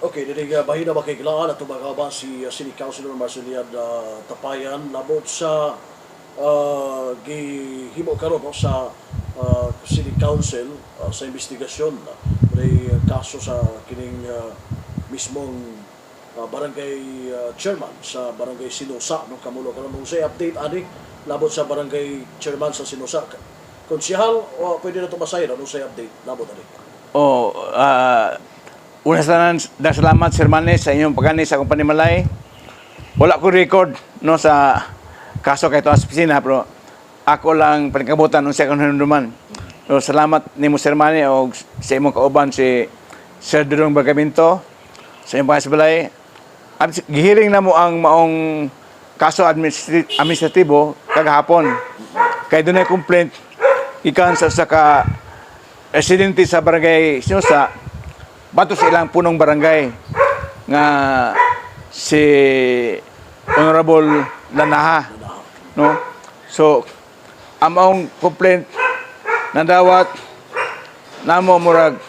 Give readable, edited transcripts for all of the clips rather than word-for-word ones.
Okay, dili nga bahina ba kay gilaan ato ba si City Councilor Marcelian Tapayan labot sa gihimo karon, no, sa City Council sa investigasyon may kaso sa kining mismong barangay chairman sa Barangay Sinusa, no? Kamulo karon unsay update ani labot sa barangay chairman sa Sinusa? Konsehal, o pwede na ito basahin ano unsay update labot ani? Oh, una sa tanan, salamat, Sir Manny, sa inyong pagani sa akong panimalay. Wala ko record, no, sa kaso kay tuas opisina, pero ako lang panikabutan unsa akong hinumduman. So, salamat nimo, Sir Manny, og sa imong kauban si Sir Dudong Bargaminto sa imong balay. Gihiring na mo ang maong kaso administratibo kagahapon. Kay dunay complaint gikan sa usa ka residente sa Barangay Sinusa batok sa ilang punong barangay nga si Honorable Lanaha, no? So ang maong complaint nadawat namo murag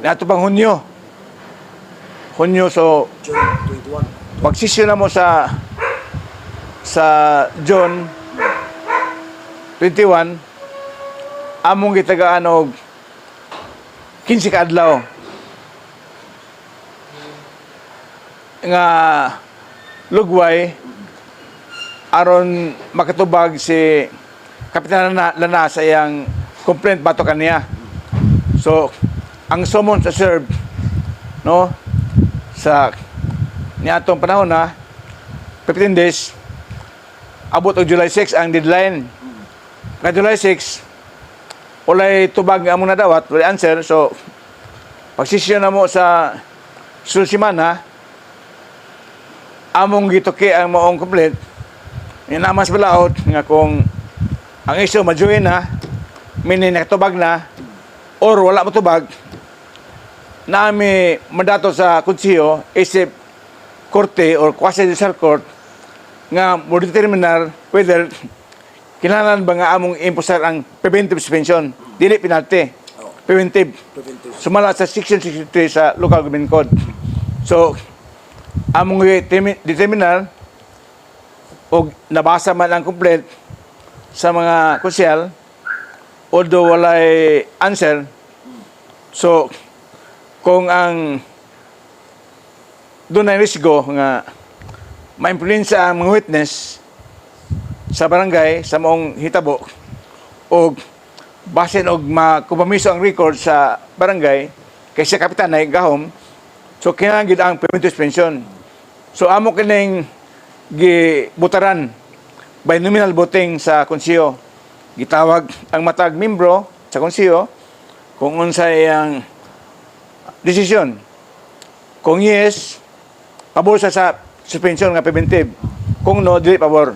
nato pang Hunyo, so June 21. Pagsisyon na mo sa June 21, among gitagaan og 15 ka adlaw nga lugway aron makatubag si Kapitan Lana sa iyang complaint batok kaniya. So, ang summons sa serve, no, sa niatong panahon na 15 days, abot og July 6 ang deadline. Ka July 6, walay tubag nga among nadawat, walay answer. So, pagsisyon na mo sa sunod semana, among gituki ang maong complaint. Yan naman sa balaod nga kung ang issue ma-join na, meaning nakatubag na, or wala mo tubag, nami mandato sa konseho isip korte or quasi-judicial court nga mo determinar whether kinahanglan ba nga among imposar ang preventive suspension, dili penalty, preventive. Preventive. Sumala sa Section 63 sa Local Government Code. So, among determinar og nabasa man ang complaint sa mga konsyal, although walay answer. So, kung ang dunay risgo nga ma-influensya ang mga witness sa barangay sa maong hitabo og basin og makompromiso ang record sa barangay kay siya kapitan ay gahom, so kinahanglan gyud ang preventive suspension. So amo kining gibutaran by nominal voting sa konseho. Gitawag ang matag membro sa konseho kung unsay ang desisyon. Kung yes, pabor sa suspension nga preventive. Kung no, dili pabor.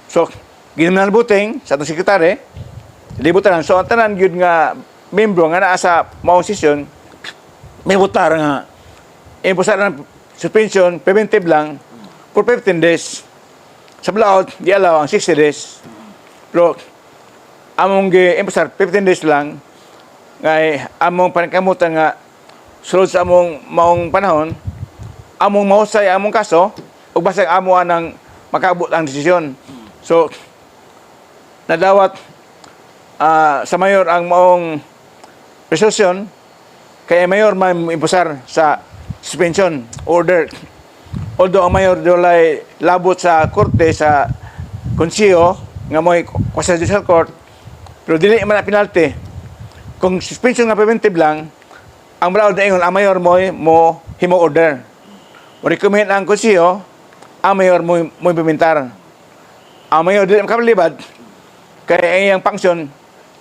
So ginominal voting sa atong sekretary, libutaran. So ang tanan gyud nga membro nga naa sa maong sesyon may botar nga imposar ng suspension preventive lang for 15 days. Sa balaod gi-allow ang 60 days, pero among gi-imposar 15 days lang ngay among paningkamutan nga sulod sa among maong panahon among mahusay among kaso ug basig amo anang makaabot ang desisyon. So nadawat sa mayor ang maong resolution kay mayor may imposar sa suspension order. Although ang mayor dolay labot sa korte sa konseho nga mo'y quasi-judicial court, pero dili man na penalty. Kung suspension nga preventive lang, ang balaod na ingon ang mayor mo'y mo himo order. O recommend ang konseho, ang mayor mo implementar. Ang mayor dili makabalibad kay ang iyang function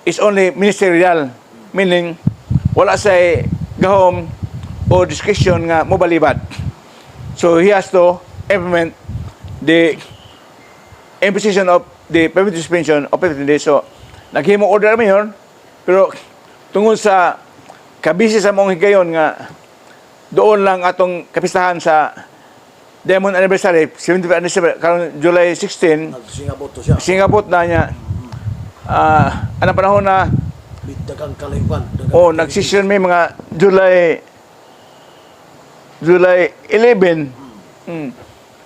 is only ministerial, meaning wala say gahom o discretion nga mobalibad. So he has to implement the imposition of the preventive suspension of 15 days. So naghimo order ang mayor, pero tungod sa kabisi sa mong higayon nga doon lang atong kapistahan sa Diamond Anniversary, 75th anniversary, karon July 16, Nagsingabot to siya. Singabot na niya. Anong panahon na With daghang kaliwan. Daghang Oh, activities. nag-session may mga July 11.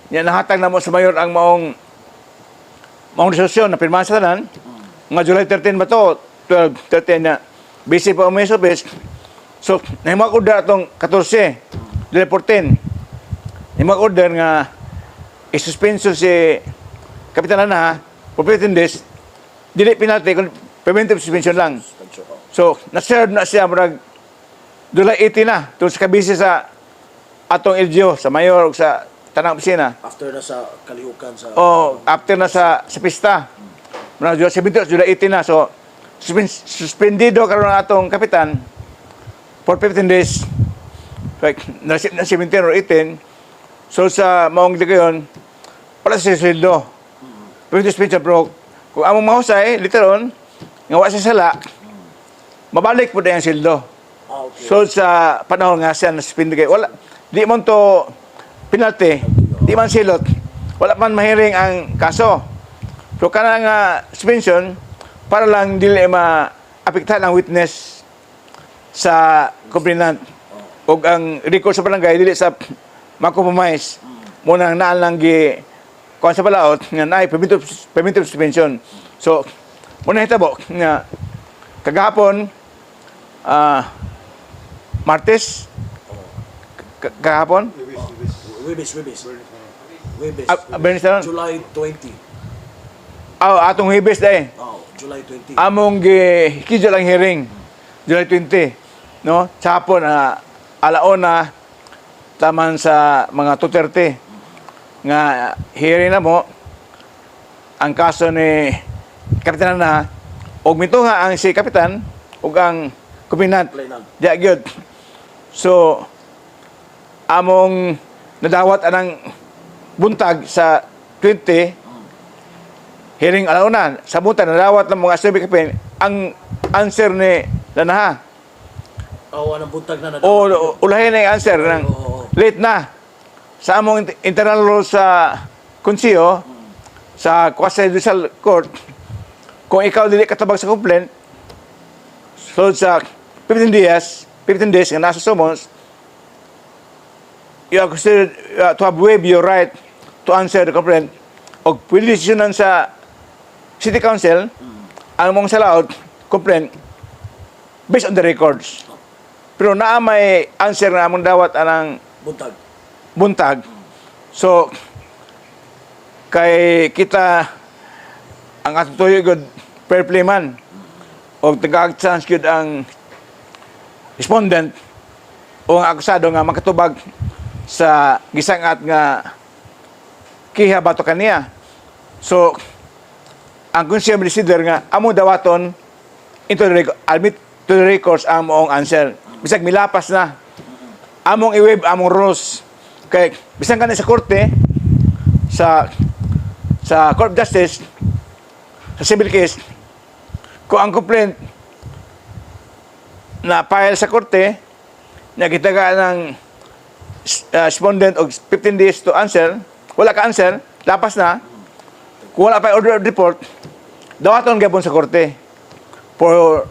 Ya, nahatag na mo sa mayor ang maong resolusyon na pirmahan sa tanan. Mga July 13 ba to? 12, 13 na. Busy pa umi sa office. So, nahimag order atong 14, July 14. Nahimag order nga isuspenso si Kapitan Ana for 15 days. Dili penalty, kun preventive suspension lang. Suspension, oh. So, na-serve na siya murag July 18 na tungod sa kabisi sa atong LGU, sa mayor ug sa tanang opisina. After na sa kalihukan sa O after na sa pista. Murag July 17, July 18 na. So, suspendido karon ang atong kapitan for 15 days. Like, na 17 or 18. So, sa maong gayon, wala siya sweldo. Preventive suspension, pero kung among mahusay, later on, nga wa siya sala, mabalik po na yung sweldo. Ah, okay. So sa panahon nga siya na-suspend kay wala di man to penalty, di man silot. Wala man mahiring ang kaso. So kana nga suspension para lang dili maapektahan ang witness sa complainant ug ang record sa barangay dili sa ma-compromise. Mo nang naan lang gi kuan sa balaot nga naay preventive suspension. So mo na hitabo nga kagahapon, Martes, kahapon. Webes, Webes. Webes. Ah, ah, Bernice na nun? July 20. Ah, atong Huwebes dai. Oh, July 20. Among gi schedule ang hearing July 20, no, sa hapon, alauna taman sa mga 2:30 nga hearing na mo ang kaso ni Kapitan na og mituha ang si Kapitan ug ang complainant. Complainant. Di gyud. So among nadawat anang buntag sa 20, hearing alauna sa buntag, nadawat ng mga survey kapin ang answer ni Lanaha. Oh, anong buntag na O ulahin na yung answer ng Oo. late na sa among internal law sa konseho, sa quasi judicial court. Kung ikaw dili katabag sa complaint so sa 15 days, 15 days nga nasa summons, you are considered to have waived your right to answer the complaint og pwede desisyonan sa city council ang mong salaot complaint based on the records. Pero naa may answer na among dawat anang Buntag. Buntag. So kay kita ang atong tuyo gud fair play man og tagaag chance gyud ang respondent o ang akusado nga makatubag sa gisangat nga kiha bato kaniya. So ang konseho decider nga amo dawaton into the record, admit to the records ang moong answer. Bisag milapas na. Among i-waive among rules. Kay bisan ka na sa korte, sa Court of Justice, sa civil case, kung ang complaint na file sa korte, nagitaga ng respondent og 15 days to answer, wala ka answer, lapas na, kung wala pa order of report, dawaton gyapon sa korte for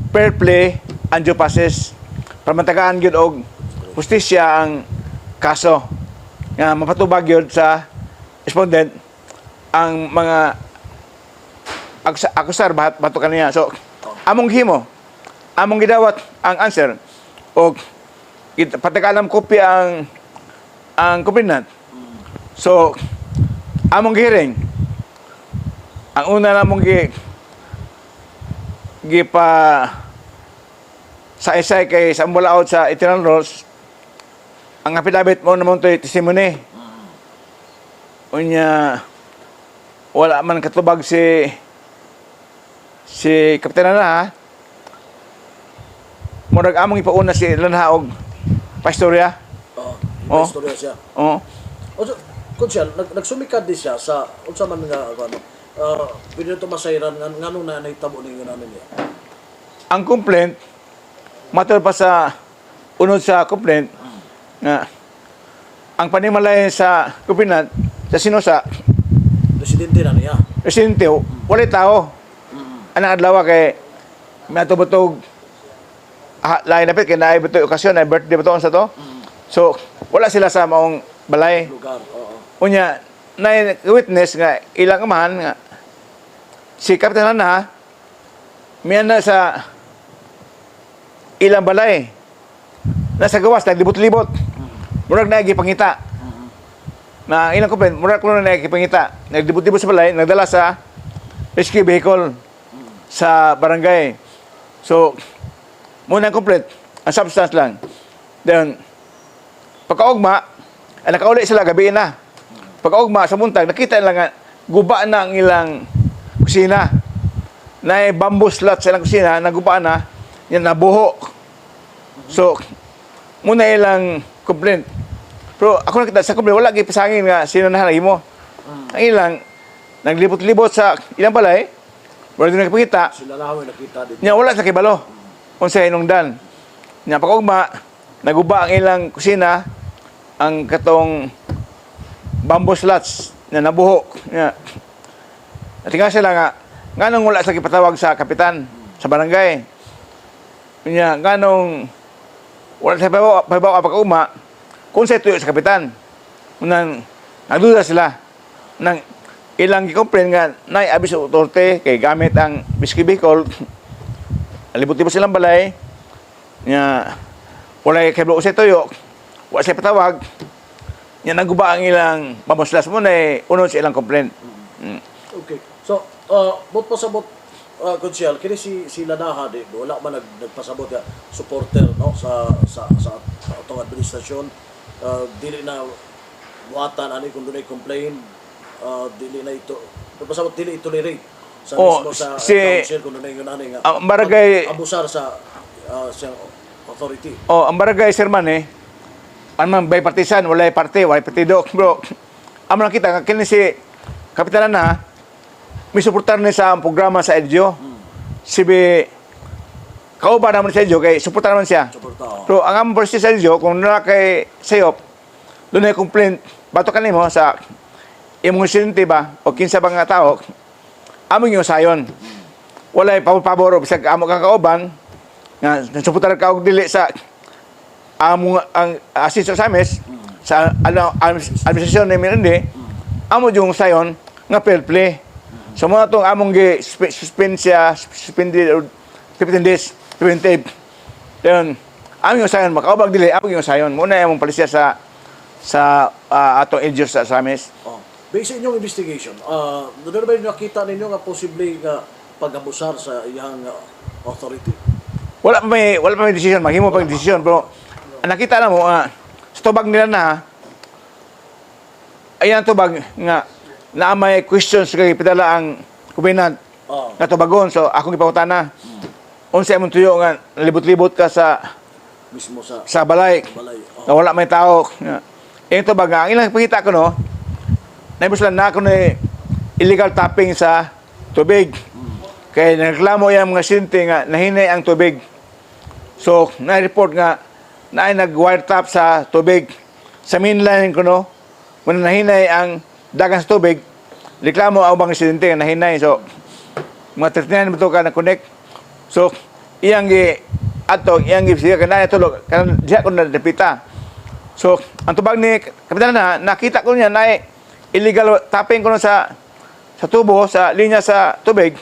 fair play and due process para matagaan gyud og hustisya ang kaso nga mapatubag gyud sa respondent ang mga akusar bato kaniya. So among himo, among gidawat ang answer og patagalam kopya ang complainant. So among hearing, ang una namong gipa sa isay kay sa ambulaot sa internal rules, ang affidavit mo naman to testimony. Unya wala man katubag si Kapitan na. Murag among ipauna si Lanha og paistorya. Oh, Oh. istorya siya. Oh. O, so, Konsyal, nagsumikad din siya sa unsa man nga ano, pwede na ito masayran nganong na nahitabo ni nga niya. Ang complaint matul pa sa unod sa complaint nga ang panimalay sa complainant sa sinusa Presidente na niya. residente, walay tao anang adlaw kay May ato ba to lain na kay naay ba to okasyon, ay birthday ba to sa to. So wala sila sa maong balay. Lugar. Oo. Unya, na witness nga ilang amahan nga si Kapitan Lana miyan na sa ilang balay. Nasa gawas, naglibot-libot. Murag na gipangita. Na ang ilang complaint, murag kuno na gipangita. Naglibot-libot sa balay, nagdala sa rescue vehicle sa barangay. So, muna ang complete, ang substance lang. Then, pagkaugma, ay nakauli sila, gabi na. Pagkaugma, sa buntag, nakita nila nga, guba na ang ilang kusina. Na bamboo slat sa ilang kusina, naguba na, yan, nabuho. So, muna ilang complaint. Pero ako nakita sa complaint, wala gipasangin nga sino na mo. Ang ilang, naglibot-libot sa ilang balay, wala din nakapangita, Sila na may nakita dito. nya wala sa kibalo unsa hinungdan. Nya pagkaugma, naguba ang ilang kusina, ang katong bamboo slats na nabuhok. Nya natinga sila nga nganong wala sa gipatawag sa kapitan sa barangay. Nya nganong wala sa pahibaw pahibaw pagkaugma kung sa tuyo sa kapitan. Unang nagduda sila nang ilang gi-complain nga nay abis authority kay gamit ang rescue vehicle, libot-libot silang balay nya walay kay sa tuyo, wala siya patawag, nya naguba ang ilang pamuslas mo na eh, unod sa ilang complaint. Okay. So, bot pasabot, Konsyal, kini si si Lanaha di wala man nagpasabot nga supporter, no, sa atong administrasyon. Dili na buhatan ani kung dunay complaint, dili na ito nagpasabot, dili itolerate sa Oh, mismo sa council kung dunay yun ani nga Ang barangay- abusar sa authority. Oh, ang barangay chairman eh, ano man bipartisan, walay parte, walay partido, bro. Amo nakita nga kini si Kapitan na may suportar ni sa programa sa LGU. Si B kauban naman sa LGU kay suportar naman siya. Suporta, oh. Pero ang among policy sa LGU, kung nala kay sayop, doon ay complaint, bato ka nimo sa imong residente ba o kinsa ba nga tao, among yung sayon. Walay pabor-pabor o bisag amo kang kauban nga nasuportar ka og dili sa among ang assistant sa amis sa ano administrasyon ni Mirande, amo yung sayon nga fair play. So mo na tong among gi suspend siya, suspended or 15 days preventive. Then among yung sayon makaubag dili, among yung sayon muna among palisiya sa sa atong LGU sa Samis. Oh. Based sa inyong investigation, doon ba yung nakita ninyo nga posible nga pag-abusar sa iyang authority? Wala pa may decision, maghimo pag decision, pero ang nakita na mo sa tubag nila na ayan ang tubag nga naa may questions kay pidala ang covenant nga tubagon. So akong gipangutana, unsa imong tuyo nga libot-libot ka sa Mismo sa sa balay balay. Oh. nga wala may tao? Nga iyang tubag nga ang ilang pangita ko no, naibos lang na ako ni illegal tapping sa tubig kay nagreklamo yang mga sinti nga nahinay ang tubig. So na-report nga na ay nag-wiretap sa tubig sa mainline ko no, kung nahinay ang dagan sa tubig, reklamo ang ubang residente nga nahinay. So mga 39 ba to ka na-connect. So iyang gi ato iyang gi siya kanay tulog kanan diha ko na dapita. So ang tubag ni kapitan na nakita ko niya na illegal tapping ko na sa tubo, sa linya sa tubig,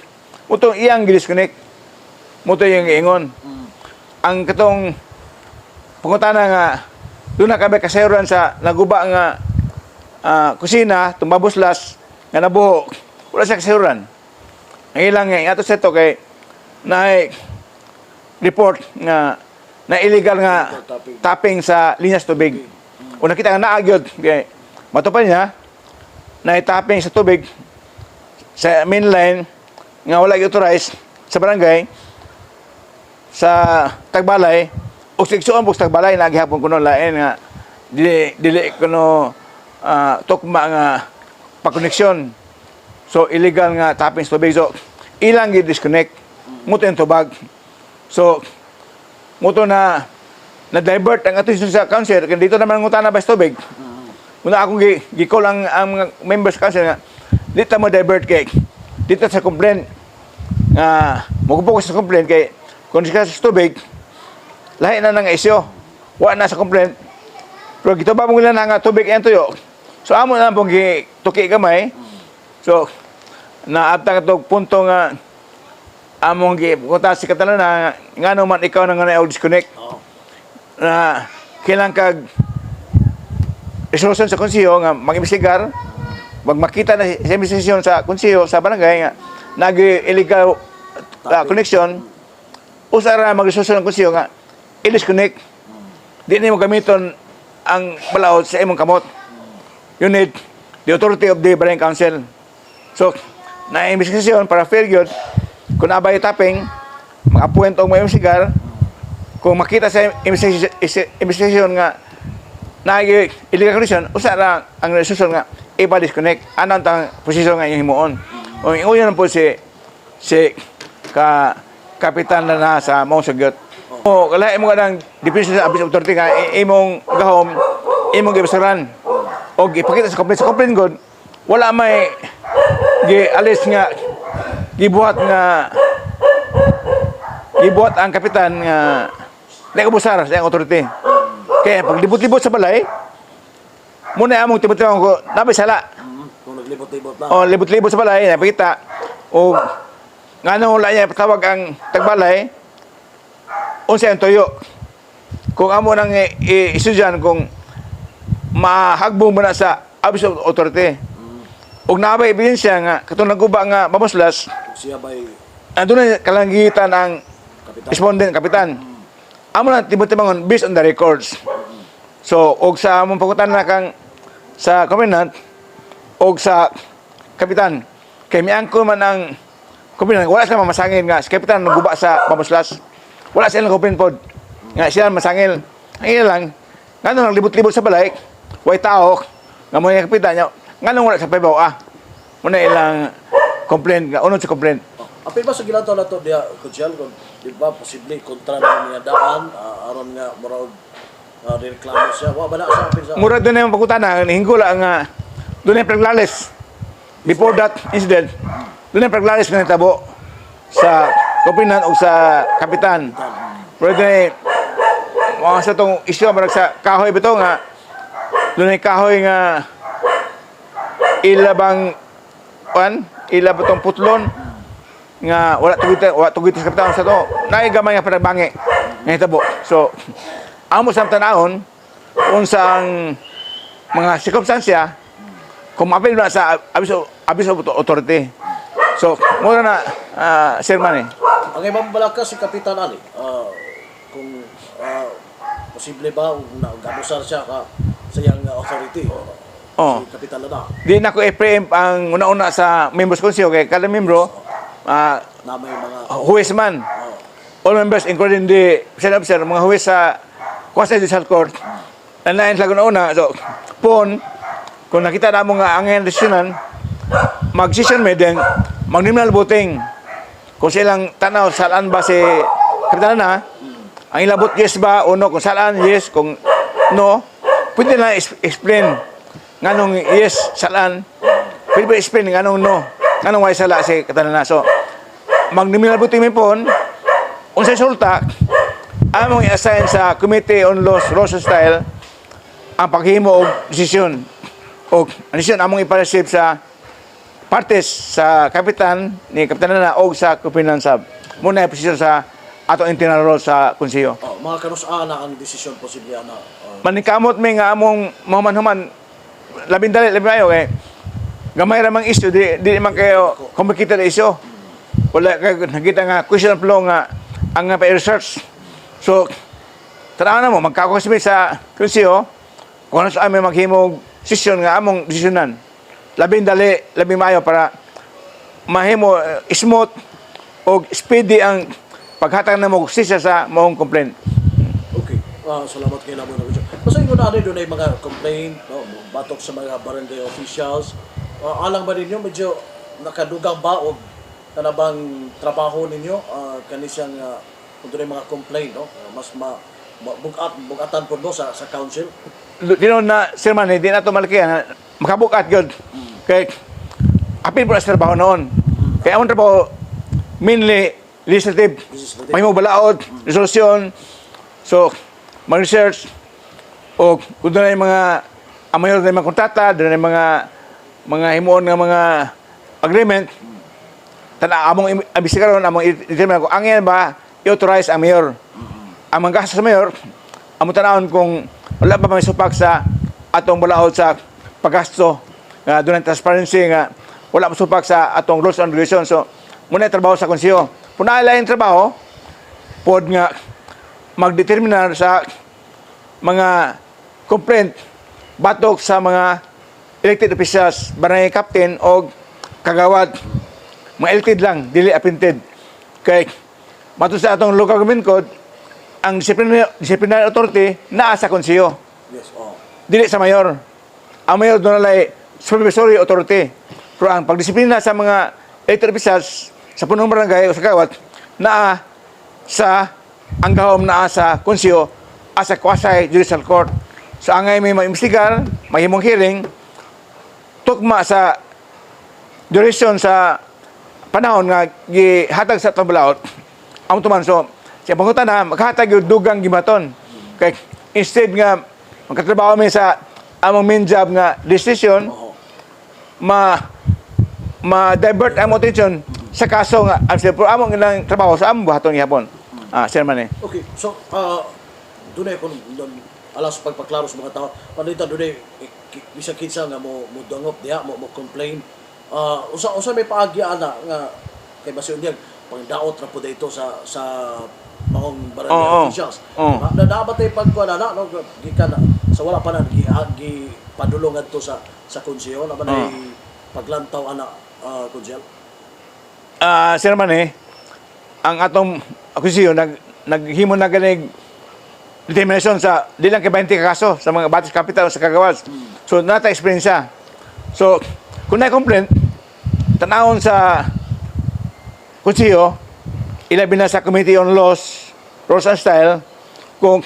mutong iyang gi-disconnect, muto iyang giingon. Ang katong pangutana nga doon na kami kasayuran sa naguba nga kusina, tumbabuslas nga nabuho, wala siya kasayuran. Ang ilang nga ato sa ito kay na report nga na illegal nga Tapping. tapping sa linya sa tubig. O nakita nga naagyod kay matupan niya na tapping sa tubig sa main line nga wala gi-authorize sa barangay sa tagbalay o sa igsuon po sa tagbalay na gihapon kuno lain nga dili dili kuno tukma nga pagkoneksyon. So illegal nga tapping sa tubig. So ilang gi-disconnect muto yung tubag. So muto na na-divert ang attention sa council kaya dito naman ang utana ba sa tubig. Una akong gi-call ang mga members sa council nga dito mo divert kay dito sa complaint. Nga mo sa complaint kay kung sa tubig, lahi na nang isyo. Wa na sa complaint. Pero gitubag mo nila na nga tubig ang tuyo. So amo na pong gituki gamay. So naabtang itong punto nga among gi kunta si Catalana ngano man ikaw nang nga disconnect na kailang kag resolution sa konseho nga mag-imbestigar, mag makita na sa investigasyon sa konseho sa barangay nga nag illegal connection, usa ra mag-resolution ang konseho nga i-disconnect. Di nimo gamiton ang balaod sa imong kamot. You need the authority of the barangay council. So na investigasyon para fair gyud, kung abay tapping, mag-appoint og may investigar. Kung makita sa investigation nga na illegal connection, usa ra ang resolution nga ipa-disconnect. Ano ang tang posisyon nga inyong himuon? O ingon lang po si si ka kapitan na na sa Mount Sagyot. O kalahi mo nga ng definition sa abuse of authority nga imong gahom imong gibasaran o ipakita sa complaint god, wala may gi-alis nga gibuhat nga gibuhat ang kapitan nga nag-abusar sa iyang authority. Kaya paglibot-libot sa balay, muna among tibot-tibot ko, nabay sala. Kung naglibot-libot na. O libot-libot sa balay, napakita. O ngano wala niya patawag ang tagbalay, unsa ang tuyo. Kung amo nang isudyan kung mahagbong mo na sa abuse of authority. Og naabay ebidensya nga katong naguba nga mamuslas, Kung siya ba'y andun na kalangitan ang kapitan. respondent, kapitan. Amo na tibot-tibangon based on the records. So, og sa among pagutan na kang sa complainant og sa kapitan. Kay miangko man ang complainant, wala sila mamasangil nga si kapitan naguba sa pamuslas. Wala sila complaint pod. Nga sila masangil. Ang ila lang, ngano nang libot-libot sa balay, way tao, nga mo yung kapitan niya, ngano wala sa paybaw ah. Muna ilang complaint, nga unod sa complaint. Oh. Apil ba sa gilantaw na to diya, Kutsel, kung di ba posible kontra na niya daan, aron nga murag reklamo siya. Wa ba na sa apil sa Mura doon na yung pagkutana, hinggula nga, doon na yung praglalis. Before that incident, doon na yung praglalis nga natabo sa kompinan o sa kapitan. Pero doon ay, mga sa itong isyu, marag sa kahoy ba ito nga, doon ay kahoy nga, ila bang, kuan, ila ba itong putlon, nga wala tugit sa kapitan sa to naigamay nga panagbangi nga hitabo. So amo sa tanahon unsa ang mga sirkumstansya kung maapil na sa abuse of authority. So mura na, sir man eh. Ang ibang balaka si Kapitan Ali, kung posible ba kung nag-abusar siya ka sa iyang authority. Oh. Si Kapitan Lana Di na ko i-preempt ang una-una sa members konseho kay kada membro na may mga huwes man. All members including the presiding officer, mga huwes sa Quasi Judicial Court, nanayin sa una. So pon kung nakita na mo nga ang iyang desisyonan, mag-decision may then mag-nominal voting kung silang tanaw salaan ba si Kapitan na ang ilabot, yes ba o no. Kung salaan, yes. Kung no, pwede na explain nganong yes salaan, pwede ba explain nganong no, nganong way sala si Kapitan na. So mag-nominal voting may pon unsay resulta, among i-assign sa Committee on Laws, Laws and Style ang paghimo og desisyon. Og ang desisyon among ipa-receive sa partes sa kapitan ni Kapitan na og sa Kupinan sab. Muna ang posisyon sa atong internal role sa konseho. Oh, mga kanus-a na ang desisyon posible ana? Maningkamot mi nga among mahuman-human labing dali, labing ayo kay gamay ra mang issue, di di man kayo complicated na issue. Wala kay nakita nga question of law nga ang nga pa-research. So tanaw na mo magkakosmi sa konseho kung ano sa amin maghimog sesyon nga among desisyonan. Labing dali, labing maayo para mahimo smooth og speedy ang paghatag na mo hustisya sa maong complaint. Okay. Salamat kay Labo na. Basta ingon na doon ay mga complaint, no, batok sa mga barangay officials. Alang ba ninyo medyo nakadugang ba og kanabang trabaho ninyo kani siyang kung dunay mga complaint, no, mas ma, ma bugat bugatan po no sa council? Dino na sir man, di na to malaki makabukat gyud kay apil po na sa trabaho noon kay among trabaho. Mainly legislative. Legislative. Mahimo balaod, resolusyon. So, mag-research o kung doon mga ang mayor na mga kontrata, doon mga himuon nga mga agreement, tana among imbestigaron, among i-determine kung ang yan ba i-authorize ang mayor. Ang mga gasto sa mayor, among tanawon kung wala ba may supak sa atong balaod sa paggasto nga doon ang transparency nga wala masupak sa atong rules and regulations. So, muna yung trabaho sa konseho. Kung naalain trabaho, pod nga magdeterminar sa mga complaint batok sa mga elected officials, barangay captain o kagawad. Mga elected lang, dili appointed. Kay matud sa atong local government code, ang disciplinary authority naa sa konseho, dili sa mayor. Ang mayor doon nalay supervisory authority. Pero ang pagdisiplina sa mga elected officials sa punong barangay o sa kawat naa sa ang gahom naa sa konseho as a quasi judicial court. So angay may maimbestigar, mahimong hearing, tukma sa duration sa panahon nga gihatag sa atong balaod ang tuman. So sa pangutana, maghatag yung dugang gimaton kay instead nga magkatrabaho mi sa among main job nga decision, ma ma divert ang attention sa kaso nga ang pero among ilang trabaho sa among buhaton gihapon, ah, Sir Manny. Okay, so dunay kon doon alas pagpaklaro sa mga tao. Panita dunay bisan kinsa nga mo dangop diha, mo complain. Usa usa may paagi ana nga kay basi unyag pangdaot ra pud ito sa maong barangay officials. Diba? Na dapat ay pagkuan ana no gikan na, sa wala pa na gi, gi padulong adto sa konseho na ba nay paglantaw ana, konsehal? Ah, Sir Manny, ang atong akusisyon naghimo na ganig determination sa di lang kay 20 ka kaso sa mga Batis Capital sa Kagawas. So nata eksperyensya. So kung na complaint tanawon sa konseho, ilabi na sa Committee on Laws, Rules and Style, kung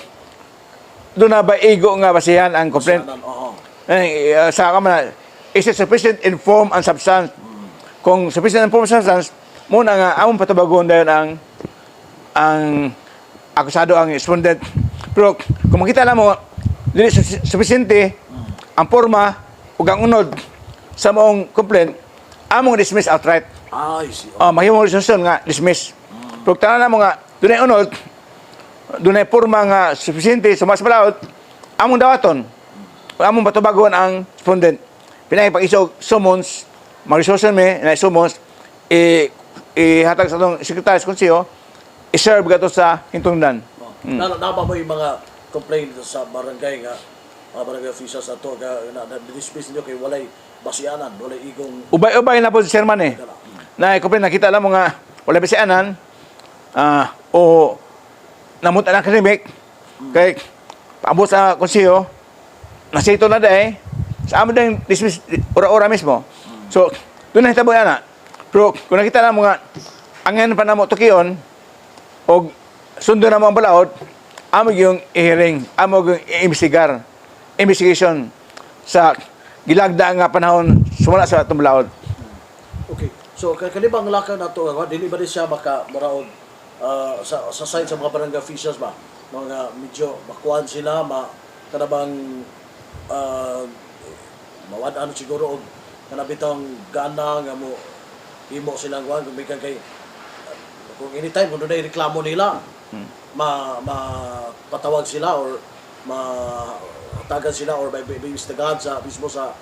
doon na ba igo nga basihan ang complaint. Sanan, oo. Eh, sa kama is it sufficient in form and substance? Kung sufficient in form and substance, muna nga among patubagon dayon ang akusado, ang respondent. Pero kung makita na mo, dili sufficiente ang forma ug ang unod sa maong complaint, among dismiss outright. Ah, I see. Oh, mahimo resolution nga dismiss. Pero tanan na mo nga dunay unod, dunay porma nga sufficiente sumas balaod, among dawaton. Among patubagon ang respondent. Pinay pag isog summons, mag-resolution mi na summons i ihatag sa atong secretary sa konseho, i-serve gato sa hintungdan. Oh. Na ba mo yung mga complaint sa barangay nga mga barangay officials ato nga na dismiss ninyo kay walay basianan, walay igong Ubay-ubay na po si chairman eh. dala? Na complaint nakita lang mo nga wala basianan o namuta ng academic kay paabot sa konseho nasito na dahi sa amo din dismiss ora-ora mismo. So doon na hitabo ana. Pero kung nakita na mo nga angan pa namo tukion og sundo na mo ang balaod, amo yung i-hearing, amo yung i-imbestigar, investigation sa gilagda nga panahon sumala sa atong balaod. Okay. So kay kani bang lakang nato nga dili ba ni siya maka maraog sa side sa mga barangay officials ba? Mga medyo makuan sila ma kana bang mawad-an siguro og kana bitong gana nga mo himo silang kuan kung bikan kay kung anytime kung dunay reklamo nila ma ma patawag sila or ma tagan sila or may imbestigahan sa mismo sa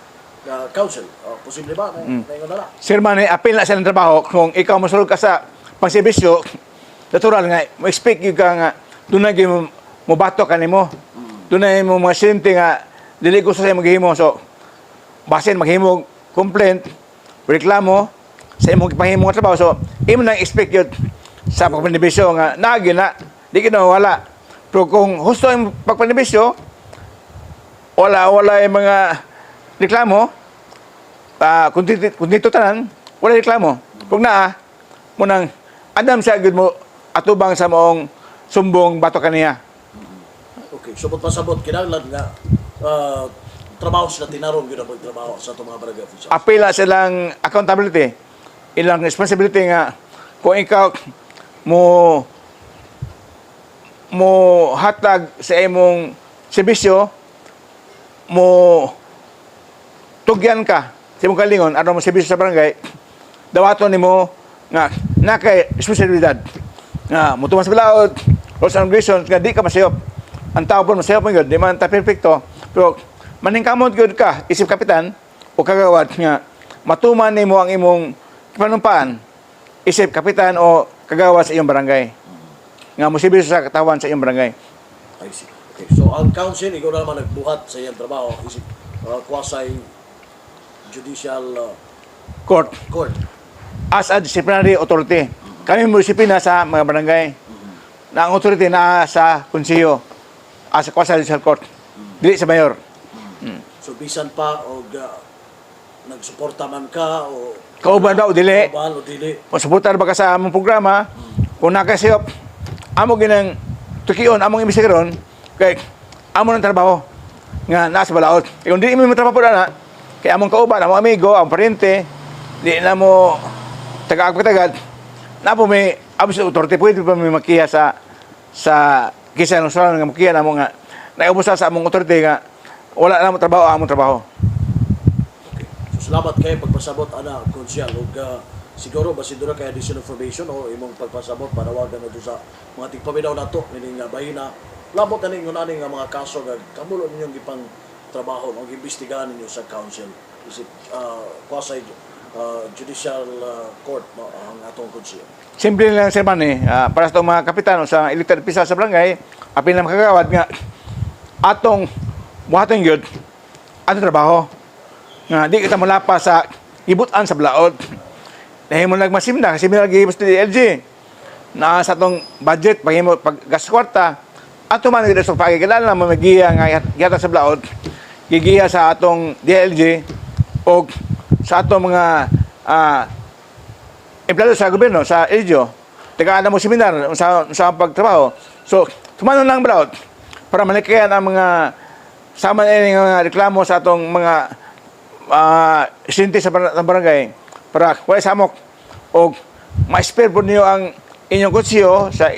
council. Posible ba? Na, na, na. Sir Manny, apil na silang trabaho kung ikaw mosulod ka sa pangserbisyo, natural nga, mo expect yun ka nga, doon na gyud mo bato ka nimo. Doon na mo mga sinti nga, dili gusto sa imong gihimo. So, basin maghimo complaint, reklamo, sa imong gipahimo nga trabaho. So, imo nang expect yun sa pagpanibisyo nga, naagi na, di ka na wala. Pero kung husto ang pagpanibisyo, wala yung mga reklamo, kung dito tanan, wala reklamo. Kung naa, munang adam siya gud mo atubang sa maong sumbong bato kaniya. Okay, so pasabot kinahanglan nga trabaho sila tinarong gyud ang pagtrabaho sa atong mga barangay officials. Apila silang accountability, ilang responsibility nga Kung ikaw mo mo hatag sa imong serbisyo, mo tugyan ka sa imong kalingon aron mo serbisyo sa barangay, dawaton nimo nga nakay responsibilidad nga mutuman sa balaod, rules and regulations, nga di ka masayop. Ang tao po masayop man gyud, di man ta perfecto, pero maningkamot gyud ka isip kapitan o kagawad nga matuman nimo ang imong panumpaan isip kapitan o kagawad sa iyong barangay nga moserbisyo sa katawan sa iyong barangay. I see. Okay. So ang council, ikaw na naman nagbuhat sa iyang trabaho isip quasi judicial court court. As a disciplinary authority. Kami munisipyo sa mga barangay na ang authority na sa konseho as a quasi judicial court. Dili sa mayor. So bisan pa og nagsuporta man ka o Kauban ba o dili? Kauban o dili. O suportar ba ka sa among programa? Kung nakasiyop, amo ginang tukion, among imbestigaron, kay amo ng trabaho nga nasa balaod. Kay kung dili mo trabaho po na, kay among kauban, among amigo, among parente, di na mo tagaag-tagad, na po may absolute authority, pwede pa may makiya sa kisa ng sulan nga makiya na mo nga naubusan sa among authority nga wala na mo trabaho among trabaho. Okay. So salamat kay pagpasabot ana, Konsyal, ug siguro basin duna kay additional information o imong pagpasabot, panawagan na sa mga tigpaminaw nato nining bahina labot ani ingon ani nga mga kaso nga kamulo ninyong gipang trabaho o giimbestigahan ninyo sa council isip quasi judicial court, no, ang atong konseyo. Simple lang, Sir Manny, para sa itong mga kapitan o sa elected official sa barangay, apil na makagawad nga atong buhaton yun, atong trabaho. Nga di kita mulapa sa ibutan sa balaod. Dahil mo nagmasimna, kasi may lagi sa DLG. Na sa atong budget, pag pag gas kwarta, ato man gyud sa pagkilala na magiya nga gihatag sa balaod, gigiya sa atong DLG o sa atong mga empleyado sa gobyerno, sa LGU, tagaan na mo seminar sa pagtrabaho. So, tumano lang balaod para malikayan ang mga sama na ini nga reklamo sa atong mga estudyante sa barangay para wala samok o ma-spare po niyo ang inyong konseho sa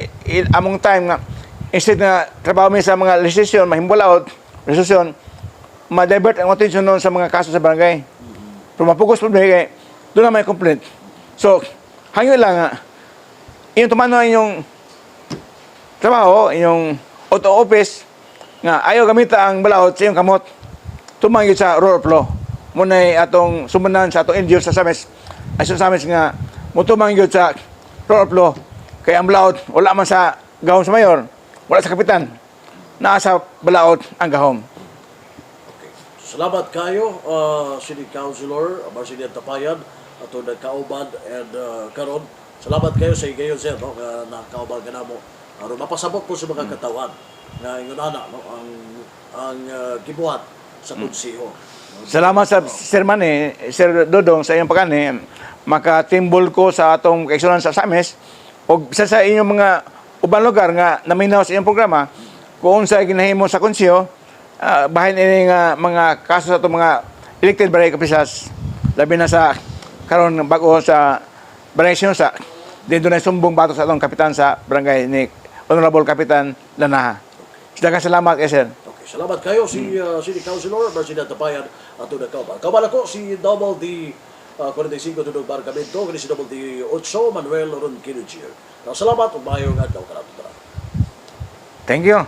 among time nga instead na trabaho mi sa mga legislation, mahimbulaot, resolution, ma-divert ang attention noon sa mga kaso sa barangay. Pero mapugos po kay doon na may complaint. So, hangyo lang nga, inyong tumano ang inyong trabaho, inyong auto office, nga ayaw gamita ang balaod sa inyong kamot. Tumang yun sa rule of law. Muna'y atong sumunan sa atong NGO sa Sames, ay sa Sames nga, mutumang yun sa rule of law. Kaya ang balaod, wala man sa gahom sa mayor, wala sa kapitan. Naa sa balaod ang gahom. Okay. Salamat kayo, City Councilor Marcelian Tapayan, ato nagkauban and karon. Salamat kayo sa higayon, sir, no, nga nakauban ka namo. Aron mapasabot po sa mga katawan nga ingon ana, no, ang gibuhat sa konseho. Salamat sa Sir Manny, Sir Dodong, sa iyong pagani. Makatimbol ko sa atong kaigsuonan sa Ozamiz o isa sa inyong mga ubang lugar nga naminaw sa inyong programa kung unsa ginahimo sa konseho bahin ini nga mga kaso sa atong mga elected barangay officials, labi na sa karon bag-o sa barangay Sinusa din doon ay sumbong batok sa atong kapitan sa barangay ni Honorable Kapitan Lanaha. Daghang salamat kay sir. Okay, salamat kayo si City Councilor Marcelian Tapayan, ato nagkauban. Kauban ako si Double D 45 Dudong Bargamento, kini si Double D 8 Manuel Ronquillo Jr. Salamat ug maayong adlaw kanato. Thank you.